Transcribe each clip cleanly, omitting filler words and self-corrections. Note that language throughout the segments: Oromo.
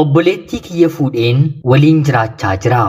Obboleettii kiyya fuudheen waliin jiraachaa jira.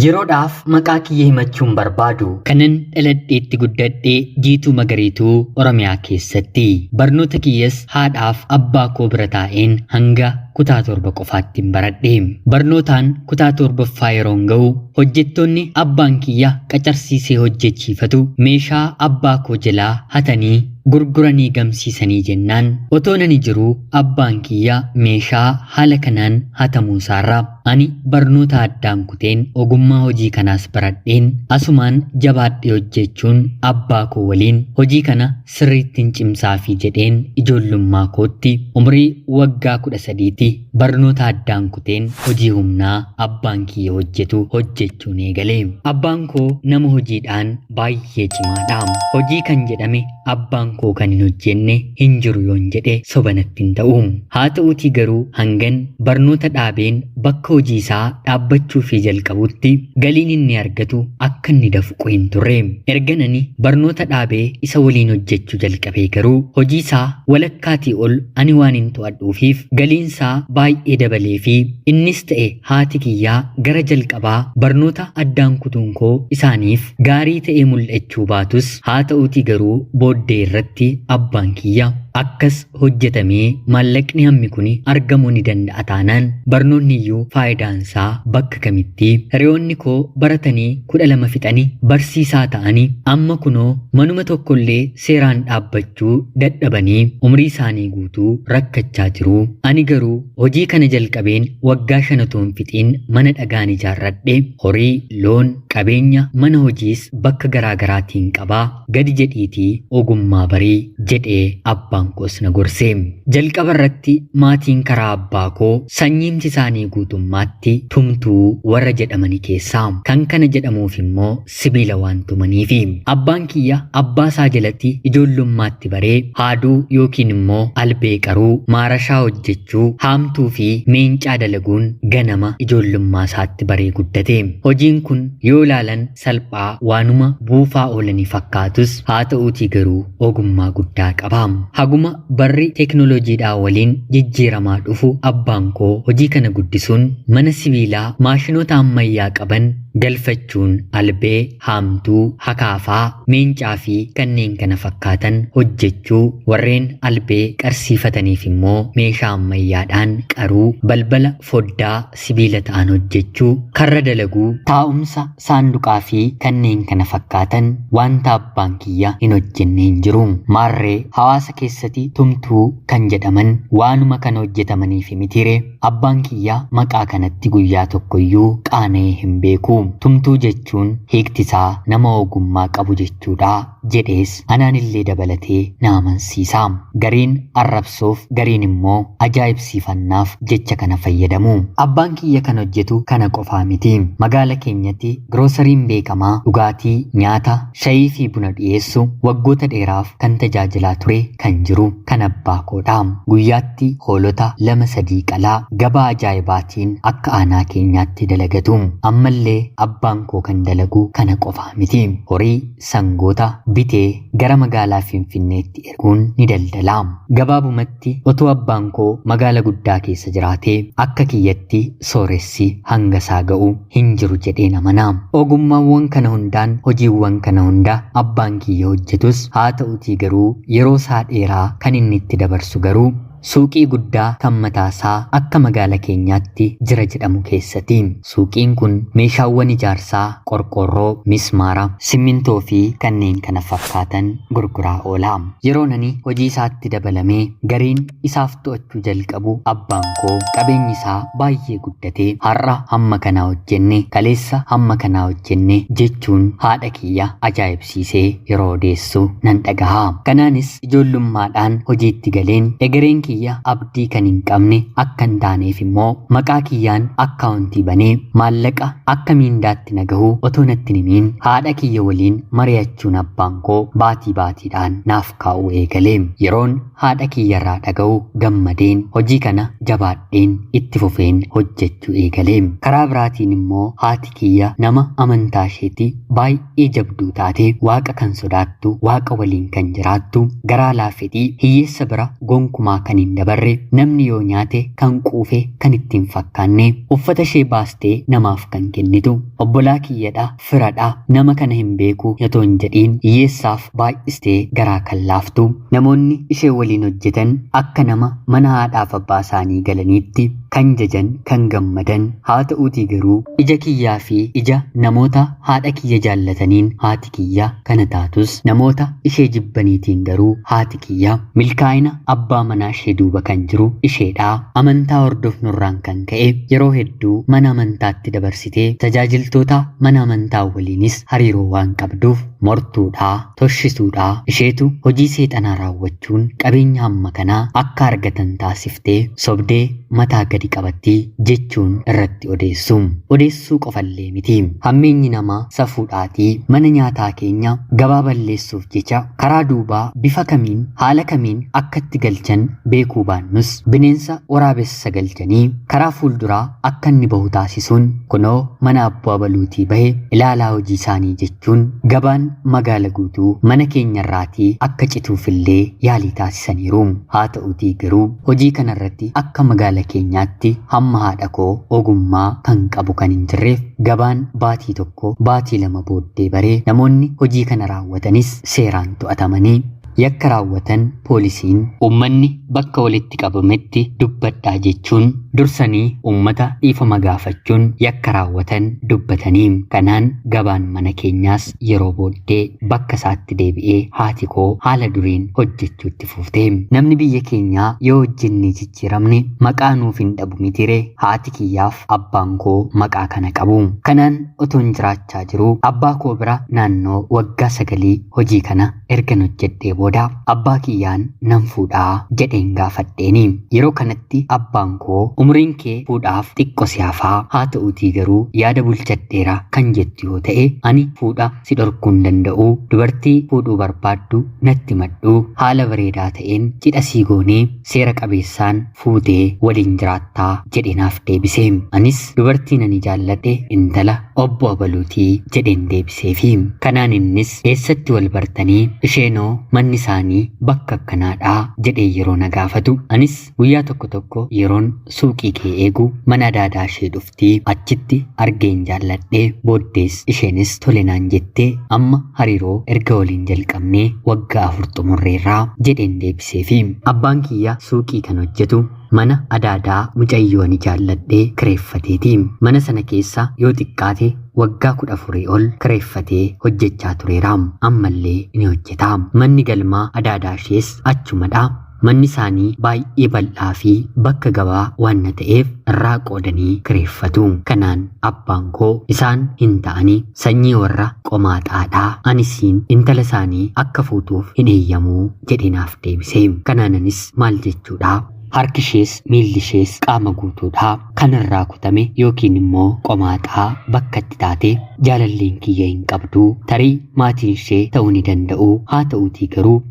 Yeroodhaaf maqaa kiyya himachuun barbaadu. Kanan dhaladheetti guddadhe Jiituu Magariituu Oromiyaa keessatti. Barnoota kiyyas haadhaaf abbaa koo bira taa'een hanga kutaa 7 qofaattin baradhe. Barnootaan kutaa 7ffaa yeroon ga'u hojjettoonni abbaan kiyya qacarsiisee hojjechiifatu meeshaa abbaa koo jalaa hatanii gurguranii gamsiisanii jennaan otoon ani jiruu abbaan kiyya meeshaa haala kanaan hatamuusaarra ani barnoota addaan kuteen ogummaa hojii kanaas baradheen asumaan jabaadhee hojjechuun abbaa koo waliin hojii kana sirriittin cimsaafii jedheen ijoollummaa kootti umrii waggaa 13ti barnoota addaan kuteen hojii humnaa abbaan kiyya hojjetu hojjechuun eegale. Abbaan koo nama hojiidhaan baay'ee cimaadha. Hojii kan jedhame abbaan koo kan hin hojjenne hin jiru yoon jedhe soba natti hin ta'u. Haa ta'uutii garuu hangan barnoota dhaabeen bakka hojii isaa dhaabbachuufii jalqabutti galiin inni argatu akka inni dafuqu hin turre. Ergan ani barnoota dhaabee isa waliin hojjechuu jalqabee garuu hojii isaa walakkaatii ol ani waanin to'adhuufiif galiin isaa baay'ee dabaleefii innis ta'e haati kiyyaa gara jalqabaa barnoota addaan kutuun koo isaaniif gaarii ta'ee mul'achuu baatus haa ta'uutii garuu booddee irratti abbaan kiyya akkas hojjetamee maallaqni hammi kuni argamuu ni danda'a taanaan barnoonni iyyuu faayidaan isaa bakka kamitti hiriyoonni koo baratanii 12 fixani barsiisaa ta'ani amma kunoo manuma tokkollee seeraan dhaabbachuu dadhabanii umrii isaanii guutuu rakkachaa jiru. Ani garuu hojii kana jalqabeen waggaa 5 otoo hin fixiin mana dhagaan ijaarradhe, horii, loon, qabeenya, mana hojiis bakka garaa garaatiin qaba, gadi jedhiitii ogummaa bari jedhee abbaan koos na gorse. Jalqaba irratti maatiin karaa abbaa koo sanyiimti isaanii guutummaatti tumtuu warra jedhamani keessaa. Kan kana jedhamuuf immoo sibiila waan tumaniifi. Abbaan kiyya abbaa isaa jalatti ijoollummaatti baree haaduu yookiin immoo albee qaruu, maarashaa hojjechuu, haamtuu fi meencaa dalaguun ganama ijoollummaa isaatti baree guddate. Hojiin kun yoo ilaalan salphaa waanuma buufaa oolanii fakkaatus haa ta'uutii garuu ogummaa guddaa qaba. Haguma barri teeknooloojiidhaa waliin jijjiiramaa dhufu abbaan koo hojii kana guddisuun mana sibiilaa maashinoota ammayyaa qaban galfachuun albee, haamtuu, hakaafaa, meencaa fi kanneen kana fakkaatan hojjechuu, warreen albee qarsiifataniif immoo meeshaa ammayyaadhaan qaruu, balbala foddaa sibiila ta'an hojjechuu, karra dalaguu, taa'umsa saanduqaa fi kanneen kana fakkaatan wanta abbaan kiyya hin hojjenne hin jiru. Maarree hawaasa keessati tumtuu kan jedhaman waanuma kana hojjetamaniif mitiiree? Abbaan kiyya maqaa kanatti guyyaa tokkoyyuu qaana'ee hin beeku. Tumtuu jechuun hiikti isaa nama ogummaa qabu jechuudha jedhees anaanillee dabalatee na amansiisa. Gariin arrabsoof gariin immoo ajaa'ibsiifannaaf jecha kana fayyadamu. Abbaan kiyya kan hojjetu kana qofaa miti. Magaala keenyatti giroosariin beekamaa dhugaatii, nyaata, shayii fi buna dhiyeessu waggoota dheeraaf kan tajaajilaa ture kan jiru kan abbaa koodha. Guyyaatti hoolota 2 3 qalaa gabaa ajaa'ibaatiin akka aanaa keenyaatti dalagatu. Ammallee abbaan koo kan dalagu kana qofaa miti. Horii, sangoota, bitee gara magaalaa Finfinneetti erguun ni daldala. Gabaabumatti otoo abbaan koo magaala guddaa keessa jiraatee akka kiyyatti sooressi hanga isaa ga'u hin jiru jedheen amana. Ogummaawwan kana hundaan hojiiwwan kana hunda abbaan kiyya hojjetus haa ta'utii garuu yeroo isaa dheeraa kan inni itti dabarsu garuu suuqii guddaa kan mataasaa akka magaala keenyaatti jira jedhamu keessati. Suuqiin kun meeshaawwan ijaarsaa qorqoorroo, mismaara, simmintoo fi kanneen kana fakkaatan gurguraa oola. Yeroon ani hojii isaatti dabalamee gariin isaaf to'achuu jalqabu abbaan koo qabeenyi isaa baay'ee guddatee har'a hamma kanaa hojjenne, kaleessa hamma kanaa hojjenne jechuun haadha kiyya ajaa'ibsiisee yeroo odeessu nan dhagaha. Kanaanis ijoollummaadhaan hojiitti galeen egereen kiyya kiyya abdii kan hin qabne akka hin taaneef immoo maqaa kiyyaan akkaawuntii banee maallaqa akka miindaatti na gahu otoo natti hin himiin haadha kiyya waliin mari'achuun abbaan koo baatii baatiidhaan naaf kaa'uu eegale. Yeroon haadha kiyyarraa dhaga'u gammadeen hojii kana jabaadheen itti fufeen hojjechuu eegale. Karaa biraatiin immoo haati kiyya nama amantaa isheetti baay'ee jabduu taate, waaqa kan sodaattu, waaqa waliin kan jiraattu, garaa laafetii hiyyeessa bira gonkumaa kan hin dabarre, namni yoo nyaate kan quufe kan itti hin fakkaanne, uffata ishee baastee namaaf kan kennitu, obbolaa kiyyadha, firadha, nama kana hin beeku otoo hin jedhiin hiyyeessaaf baay'istee garaa kan laaftu, namoonni ishee waliin hojjetan akka nama mana haadhaaf abbaa isaanii galaniitti kan jajan, kan gammadan. Haa ta'uutii garuu ija kiyyaa fi ija namoota haadha kiyya jaallataniin haati kiyya kana taatus, namoota ishee jibbaniitiin garuu haati kiyya milkaa'ina abbaa manaa ishee duuba kan jiru isheedha. Amantaa hordofnurraan kan ka'e yeroo hedduu mana amantaatti dabarsitee tajaajiltoota mana amantaa waliinis hariiroo waan qabduuf mortuudhaa, toshisuudhaa, isheetu hojii seexanaa raawwachuun qabeenya hamma kanaa akka argatan taasiftee sobdee mataa gadi qabatti jechuun irratti odeessu. Odeessuu qofallee miti. Hammeenyi namaa safuudhaatii mana nyaataa keenya gabaa balleessuuf jecha karaa duubaa bifa kamiin, haala kamiin akka itti galchan beekuu baannus, bineensa waraabessa galchanii karaa fuulduraa akka inni bahu taasisuun, kunoo mana abbaa baluutii bahe ilaalaa hojii isaanii jechuun gabaan magaala guutuu mana keenyarraatii akka cituufillee yaalii taasisaniiru. Haa ta'uutii garuu hojii kanarratti akka magaala keenyaatti hamma haadha koo ogummaa kan qabu kan hin jirreef, gabaan baatii 1, baatii 2 booddee baree, namoonni hojii kana raawwatanis seeraan to'atamanii, yakka raawwatan poolisiin uummanni bakka walitti qabametti dubbadhaa jechuun dursanii uummata dhiifama gaafachuun yakka raawwatan dubbatanii, kanaan gabaan mana keenyaas yeroo booddee bakka isaatti deebi'ee haati koo haala duriin hojjechuutti fufte. Namni biyya keenyaa yoo hojjennee jijjiiramne maqaa nuuf hin dhabu mitiree? Haati kiyyaaf abbaan koo maqaa kana qabu. Kanaan otoon jiraachaa jiruu, abbaa koo bira naannoo waggaa 9 hojii kana ergan hojjedhee booda, abbaa kiyyaan nan fuudhaa jedheen gaafadheeni. Yeroo kanatti abbaan koo, umriin kee fuudhaaf xiqqo si hafaa, haa ta'uutii garuu yaada bulchadheera kan jettu yoo ta'e ani fuudha si dhorkuu hin danda'u, dubartii fuudhuu barbaaddu natti madhu, haala bareedaa ta'een cidha sii goonee seera qabeessaan fuutee waliin jiraattaa jedhe naaf deebise. Anis dubartiin ani jaalladhe intala obbo Abaluutii jedheen deebiseefi. Kanaan innis, eessatti wal bartanii, isheenoo manni isaanii bakka akkanaadhaa jedhee yeroo na gaafatu, anis guyyaa tokko tokko yeroon suuqii kee eegu mana adaadaa ishee dhuftii, achitti argeen jaalladhee, booddees isheenis tole naan jettee, amma hariiroo erga waliin jalqabnee waggaa 4 xumurreerraa jedheen deebiseefi. Abbaan kiyya suuqii kan hojjetu mana adaadaa mucayyoo ani jaalladhee kireeffateeti. Mana sana keessa yoo xiqqaate waggaa 14 ol kireeffatee hojjechaa tureera. Ammallee ni hojjeta. Manni galmaa adaadaa ishees achumadha. Manni isaanii baay'ee bal'aa fi bakka gabaa waan ta'eef irraa qoodanii kireeffatu. Kanaan abbaan koo, isaan hin ta'anii, sanyii warra qomaaxaadhaa, ani siin intala isaanii akka fuutuuf hin eeyyamuu jedhee naaf deebise. Kanaan anis, maal jechuudha? Harki ishees miilli ishees qaama guutuudha. Kanarraa kutame yookiin immoo qomaaxaa bakka itti taate jaalalleen kiyya hin qabdu. Tarii maatiin ishee ta'uu ni danda'u. Haa ta'uutii garuu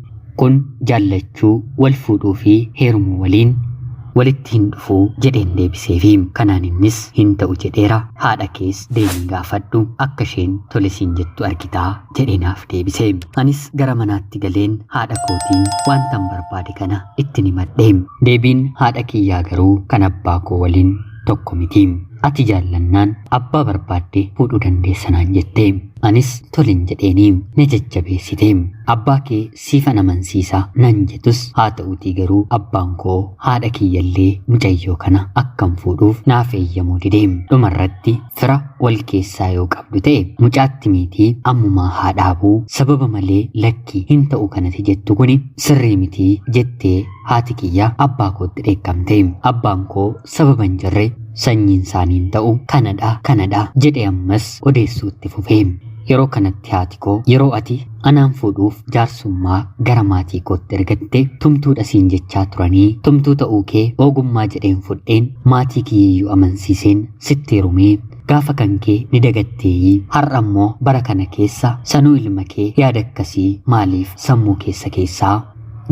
kun jaallachuu, wal fuudhuu fi heerumuu waliin walitti hin dhufuu jedheen deebiseefi. Kanaan innis, hin ta'u jedheera, haadha kees deemii gaafadhu, akka isheen tole siin jettu argitaa jedhee naaf deebise. Anis gara manaatti galeen haadha kootiin wantan barbaade kana itti himadhe. Deebiin haadha kiyyaa garuu kan abbaa koo waliin tokko miti. Ati jaallannaan abbaa barbaadde fuudhuu dandeessa naan jette. Anis tolen jedheeni, na jajjabeessite. Abbaa kee siifan amansiisa nan jettus, haa ta'uutii garuu abbaan koo haadha kiyyallee mucayyoo kana akkan fuudhuuf naaf eeyyamuu dide. Dhumarratti, fira wal keessaa yoo qabdu ta'e mucaatti miitii ammumaa haa dhaabuu, sababa malee lakkii hin ta'u kanati jettu kuni sirrii mitii jettee haati kiyya abbaa kootti dheekkamte. Abbaan koo sababa hin jirre sanyiin isaanii hin ta'u, kanadha kanadha jedhe ammas odeessuutti fufe. Yeroo kanatti haati koo yeroo ati anaan fuudhuuf jaarsummaa gara maatii kootti ergatte tumtuudha siin jechaa turanii tumtuu ta'uu kee ogummaa jedheen fudheen maatii kiyyeeyyuu amansiiseen sitti heerumee gaafa kan kee ni dagatteeyyii har'a immoo bara kana keessa sanuu ilma kee yaada akkasii maaliif sammuu keessa keessaa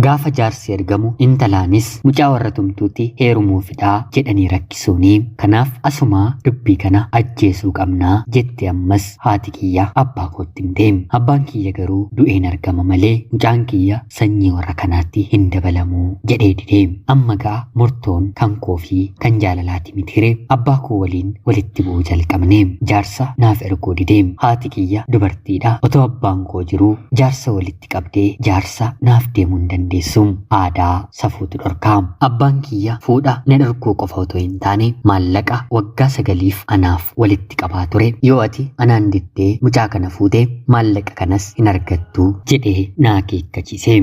gaafa jaarsi ergamu intalaanis mucaa warra tumtuutti heerumuufidhaa jedhanii rakkisuuni kanaaf asumaa dubbii kana ajjeesuu qabnaa jette ammas haati kiyya abbaa kootti himte. Abbaan kiyya garuu du'een argama malee mucaan kiyya sanyii warra kanaatti hin dabalamuu jedhee dide. Amma gaa murtoon kan koo fi kan jaalalaati mitire abbaa koo waliin walitti bu'uu jalqabne. Jaarsa naaf erguu dide. Haati kiyya dubartiidha. Otoo abbaan koo jiruu jaarsa walitti qabdee jaarsa naaf deemuu hin dandeessu. Aadaa safuutu dhorkaa. Abbaan kiyya fuudha na dhorkuu qofa otoo hin taane maallaqa waggaa 9 anaaf walitti qabaa ture. Yoo ati anaan diddee mucaa kana fuute maallaqa kanas hin argattu jedhee na akeekkachiise.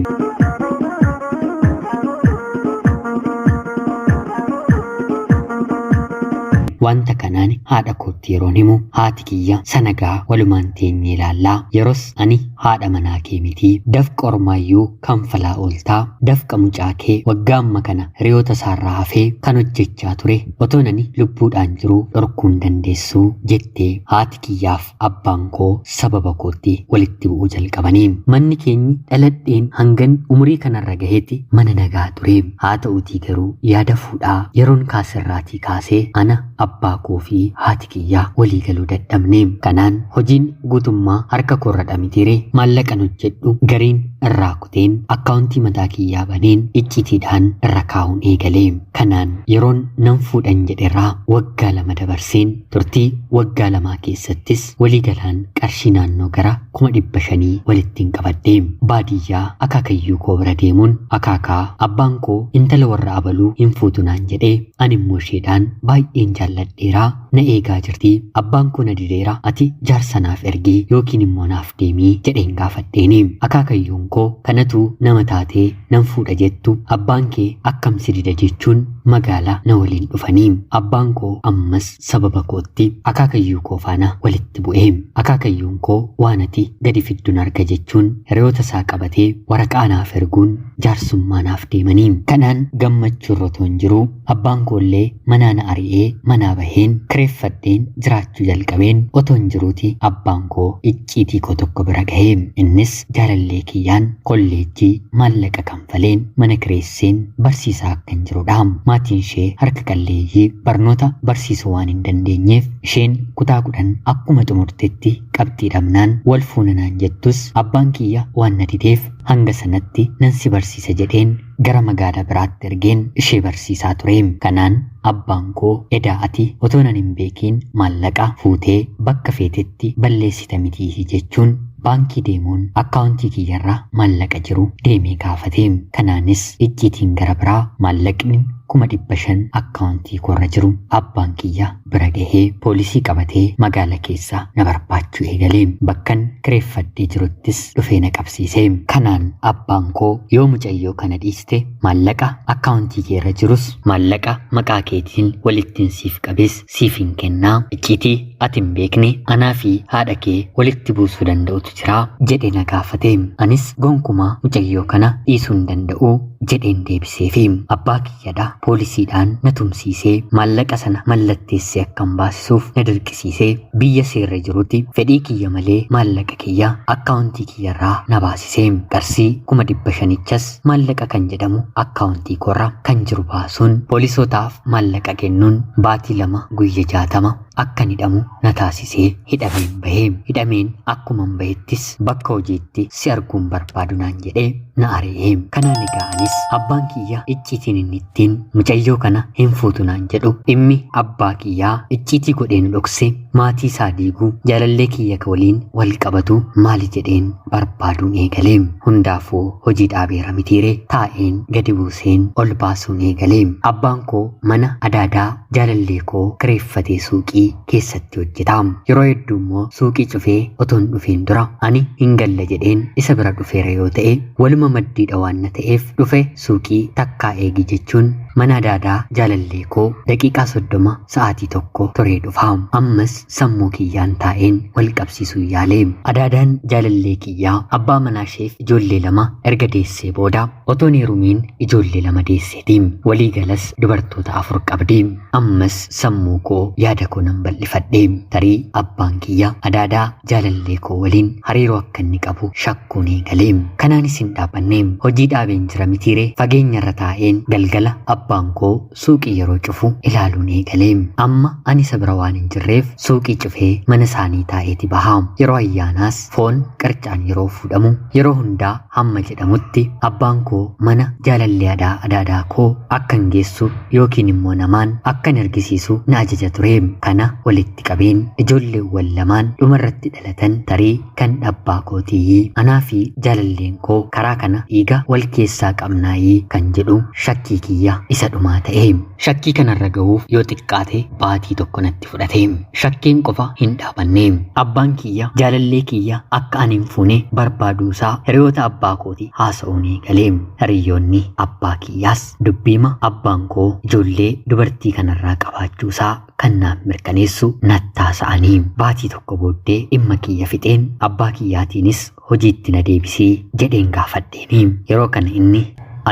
Wanta kanaan haadha kootti yeroon himu haati kiyya sanagaa walumaan teenyee ilaallaa. Yeroos ani haadha manaa kee miti. Dafqa ormaayyuu kanfalaa ooltaa. Dafqa mucaa kee waggaa amma kana hiriyoota isaarraa hafee kan hojjechaa ture otoon ani lubbuudhaan jiruu dhorkuu hin dandeessu jettee haati kiyyaaf abbaan koo sababa kootti walitti bu'uu jalqabanii. Manni keenyi dhaladheen hangan umurii kanarra gaheetti mana nagaa ture. Haa ta'uutii garuu yaada fuudhaa yeroon kaasirraatii kaasee ana abbaa koo fi haati kiyyaa walii galuu dadhabne. Kanaan hojiin guutummaa harka koorra dhamitiire maallaqan hojjedhu gariin irraa kuteen akkaawuntii mataa kiyyaa baneen iccitiidhaan irra kaa'uun eegale. Kanaan yeroon nan fuudhan jedherraa waggaa 2 dabarseen turtii waggaa 2 keessattis walii galaan qarshii naannoo gara 500,000 walitti hin qabadhe. Baadiyyaa akaakayyuu koo bira deemuun akaakaa abbaan koo intala warra abaluu hin fuutu naan jedhee ani immoo isheedhaan baay'een jaalladheeraa na eegaa jirti. Abbaan koo na dideera ati jaarsa naaf ergii yookiin immoo naaf deemii jedheen gaafadheeni. Akaakayyuun koo kanatu nama taatee nan fuudha jettu abbaan kee akkam si dida jechuun magaalaa na waliin dhufanii. Abbaan koo ammas sababa kootti akaakayyuu koo faana walitti bu'ee. Akaakayyuun koo waan ati gadi fidduun arga jechuun hiriyoota isaa qabatee waraqaa naaf erguun jaarsummaa naaf deemanii. Kanaan gammachuu irra otoo hin jiruu abbaan koo illee manaa na ari'ee manaa baheen kireeffadheen jiraachuu jalqabeen otoo hin jiruuti abbaan koo icciitii koo tokko bira gahee. Innis jaalallee kiyyaan kolleejjii maallaqa kanfaleen mana kireesseen barsiisaa akka hin jirudha. Maatiin ishee harka qalleeyyii barnoota barsiisuu waan hin dandeenyeef isheen kutaa 10 akkuma xumurtetti qabxii dhabnaan wal fuuna naan jettus abbaan kiyya waan na dideef hanga sanatti nan si barsiisa jedheen gara magaalaa biraatti ergeen ishee barsiisaa ture. Kanaan abbaan koo edaa ati otoo nan hin beekiin maallaqa fuutee bakka feetetti balleessita mitiihi jechuun baankii deemuun akkaawuntii kiyyarra maallaqa jiru deemee gaafate. Kanaanis icciitiin gara biraa maallaqni 500,000 akkaawuntii koorra jiru abbaan kiyya bira gahee poolisii qabatee magaala keessa na barbaachuu eegale. Bakkan kireeffadhee jiruttis dhufee na qabsiise. Kanaan abbaan koo yoo mucayyoo kana dhiiste maallaqa akkaawuntii keerra jirus maallaqa maqaa keetiin walittiin siif qabes siif hin kennaa. Icciitii ati hin beekne anaa fi haadha kee walitti buusuu danda'utu jira jedhe na gaafate. Anis gonkumaa mucayyoo kana dhiisuu hin danda'u jedheen deebiseefi. Abbaa kiyyadha poolisiidhaan na tumsiisee maallaqa sana mallatteessee akkan baasisuuf na dirqisiisee biyya seerra jirutti fedhii kiyya malee maallaqa kiyya akkaawuntii kiyyarraa na baasisee. Qarshii 500,000 maallaqa kan jedhamu akkaawuntii koorra kan jiru baasuun poolisootaaf maallaqa kennuun baatii 2 guyya 60 akkan hidhamu na taasisee hidhameen bahee. Hidhameen akkuman bahettis bakka hojiitti si arguun barbaadu naan jedhee na ari'ee. Kanaan egaa anis abbaan kiyya icciitiin inni ittiin mucayyoo kana hin fuutu naan jedhu dhimmi abbaa kiyyaa icciitii godhee nu dhokse maatii isaa diiguu jaalallee kiyya waliin wal qabatu maali jedheen barbaaduun eegale. Hundaafuu hojii dhaabeera mitiire taa'een gadi buuseen ol baasuun eegale. Abbaan koo mana adaadaa jaalallee koo kireeffatee suuqii keessatti hojjeta. Yeroo hedduu immoo suuqii cufee otoo hin dhufiin dura ani hin galle jedheen isa bira dhufeera yoo ta'e waluma maddiidha waan na ta'eef dhufe suuqii takkaa eegi jechuun Mana adaadaa jaalallee koo daqiiqaa 30 sa'aatii 1 turee dhufa. Ammas sammuu kiyyaan taa'een wal qabsiisuu yaale. Adaadaan jaalallee kiyyaa abbaa manaa isheef ijoollee 2 erga deessee booda otoon heerumiin ijoollee 2 deesseeti. Waliigalas dubartoota 4 qabdi. Ammas sammuu koo yaada koo nan bal'ifadhe. Tarii abbaan kiyya adaadaa jaalallee koo waliin hariiroo akka inni qabu shakkuun eegale. Kanaanis hin dhaabbanne. Hojii dhaabeen jira mitiiree fageenyarra taa'een galgala abbaan koo suuqii yeroo cufu ilaaluun eegale. Amma ani isa bira waan hin jirreef suuqii cufee mana isaanii taa'eeti baha. Yeroo ayyaanaas foon qircaan yeroo fuudhamu yeroo hundaa hamma jedhamutti abbaan koo mana jaalallee adaadaa koo akkan geessu yookiin immoo namaan akkan ergisiisu na ajaja ture. Kana walitti qabeen ijoolleewwan lamaan dhumarratti dhalatan tarii kan abbaa kootiyyii anaa fi jaalalleen koo karaa kana dhiiga wal keessaa qabnaayii kan jedhu shakkii kiyya isa dhumaa ta'e. Shakkii kanarra ga'uuf yoo xiqqaate baatii tokko natti fudhate. Shakkiin qofa hin dhaabanne. Abbaan kiyya jaalallee kiyya akka ani hin fuune barbaaduusaa hiriyoota abbaa kooti haasa'uun eegale. Hiriyoonni abbaa kiyyaas dubbiima abbaan koo ijoollee dubartii kanarraa qabaachuusaa kan naaf mirkaneessu nattaasa'anii. Baatii tokko booddee dhimma kiyya fixeen abbaa kiyyaatiinis hojiitti na deebisii jedheen gaafadheeni. Yeroo kana inni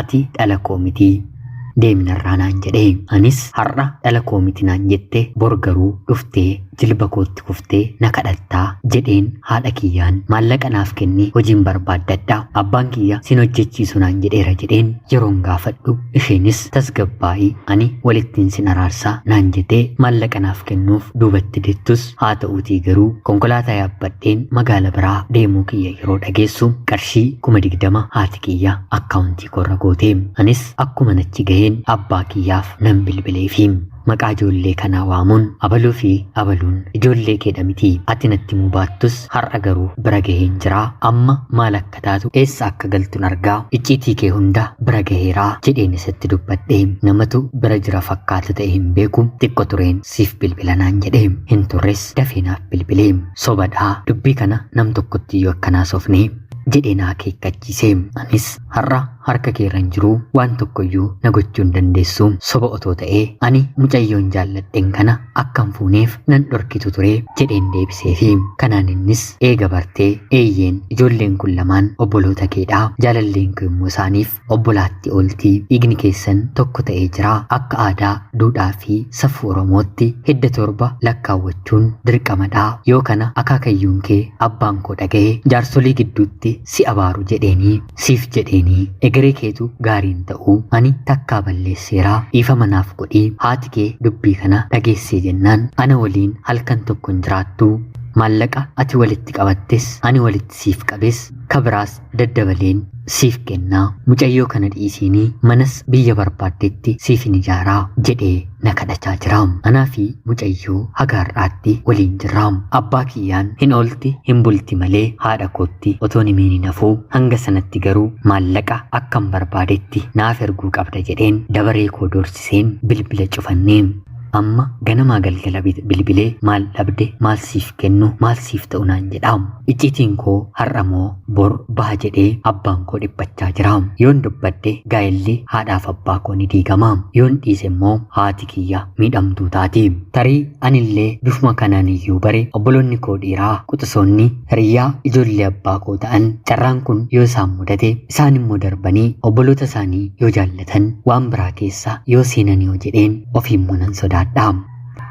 ati dhala koo miti deeminarraa naan jedhe. Anis har'a dhala koo miti naan jette bor garuu dhuftee jilba kootti kuftee na kadhattaa jedheen haadha kiyyaan maallaqa naaf kenni hojiin barbaaddadha abbaan kiyya sin hojjechiisu naan jedheera jedheen yeroon gaafadhu isheenis tasgabbaa'ii ani walittiin sin araarsaa naan jettee maallaqa naaf kennuuf duubatti dettus haa ta'uutii garuu konkolaataa yaabbadheen magaala biraa deemuu kiyya yeroo dhageessu qarshii 20,000 haati kiyya akkaawuntii korra goote. Anis akkuma nachi gaheen abbaa kiyyaaf nan bilbileefi maqaa ijoollee kanaa waamuun abaluu fi abaluun ijoollee keedha miti ati natti himuu baattus har'a garuu bira gaheen jiraa amma maal akka taatu eessa akka galtun argaa icciitii kee hunda bira gaheeraa jedheen isatti dubbadhe. Namatu bira jira fakkaata ta'e hin beeku xiqqo tureen siif bilbila naan jedhe. Hin turres dafee naaf bilbile. Sobadhaa dubbii kana nam tokkotti iyyuu akkanaa sofne jedhee na akeekkachiise. Anis har'a harka keerra hin jiru waan tokkoyyuu na gochuu hin dandeessu. Soba otoo ta'ee ani mucayyoon jaalladheen kana akkan fuuneef nan dhorkitu ture jedheen deebiseefi. Kanaan innis eega bartee eeyyeen ijoolleen kun lamaan obboloota keedhaa jaalalleen kee immoo isaaniif obbolaatti ooltii dhiigni keessan tokko ta'ee jira akka aadaa duudhaa fi safuu Oromootti hidda 7 lakkaawwachuun dirqamadhaa yoo kana akaakayyuun kee abbaan koo dhaga'ee jaarsolii gidduutti si abaaru jedheenii siif jedheenii egeree keetu gaariin ta'uu ani takkaa balleesseeraa dhiifama naaf godhii haati kee dubbii kana dhageessee jennaan ana waliin halkan tokko hin jiraattu maallaqa ati walitti qabattes ani walitti siif qabes kabiraas daddabaleen siif kennaa mucayyoo kana dhiisiinii manas biyya barbaaddetti siif hin ijaaraa jedhee na kadhachaa jira. Anaa fi mucayyoo haga har'aatti waliin jirra. Abbaa kiyyaan hin oolti hin bulti malee haadha kootti otoo himiin hin hafuu hanga sanatti garuu maallaqa akkan barbaadetti naaf erguu qabda jedheen dabaree koo doorsiseen bilbila cufannee. Amma ganamaa galgala bilbilee maal dhabde maal siif kennu maal siif ta'u naan jedha. Icciitiin koo har'a moo bor baha jedhee abbaan koo dhiphachaa jira. Yoon dubbadhe gaa'elli haadhaaf abbaa koo ni diigama. Yoon dhiise immoo haati kiyya miidhamtuu taati. Tarii anillee bifuma kanaan iyyuu bare obboloonni koo dhiiraa quxisoonni hiriyaa ijoollee abbaa koo ta'an carraan kun yoo isaan mudate isaan immoo darbanii obboloota isaanii yoo jaallatan waan biraa keessa yoo seenan yoo jedheen ofiimmoo nan sodaadha.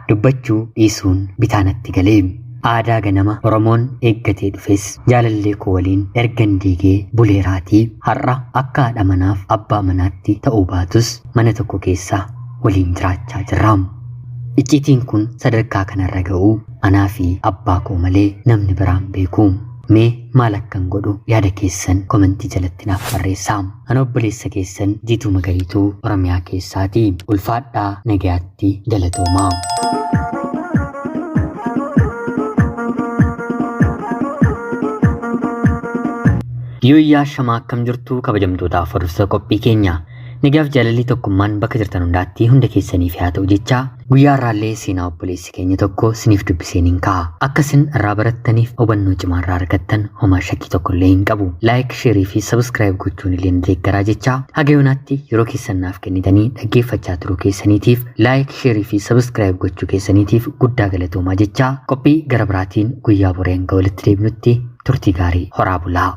Dubbachuu dhiisuun bitaa natti galee. Aadaa ganama Oromoon eeggatee dhufes jaalallee koo waliin ergan diigee buleeraatii har'a akka haadha manaaf abbaa manaatti ta'uu baatus mana tokko keessa waliin jiraachaa jirra. Icciitiin kun sadarkaa kanarra ga'uu anaa fi abbaa koo malee namni biraan beeku. Mee maal akkan godhu yaada keessan komentii jalatti naaf barreessaa. Ana obboleessa keessan Jiituu Magariituu Oromiyaa keessaati. Ulfaadhaa nagayaatti galatoomaa. Yooyyaa shamaa akkam jirtu kabajamtootaaf hordoftoota qophii keenya. Nagaaf jaalalli tokkummaan bakka jirtan hundaatti hunda keessaniif haa ta'u jechaa guyyaa irraallee seenaa obboleessi keenya tokko siniif dubbiseen hin ka'a. Akka isin irraa barattaniif hubannoo cimaa irraa argattan homaa shakkii tokko illee hin qabu. Like, share fi subscribe gochuun illee nu deeggaraa jechaa haga yoonaatti yeroo keessan naaf kennitanii dhaggeeffachaa turuu keessaniitiif like, share fi subscribe gochuu keessaniitiif guddaa galatoomaa jechaa qophii gara biraatiin guyyaa boree hanga walitti deebinutti turtii gaarii horaa bulaa.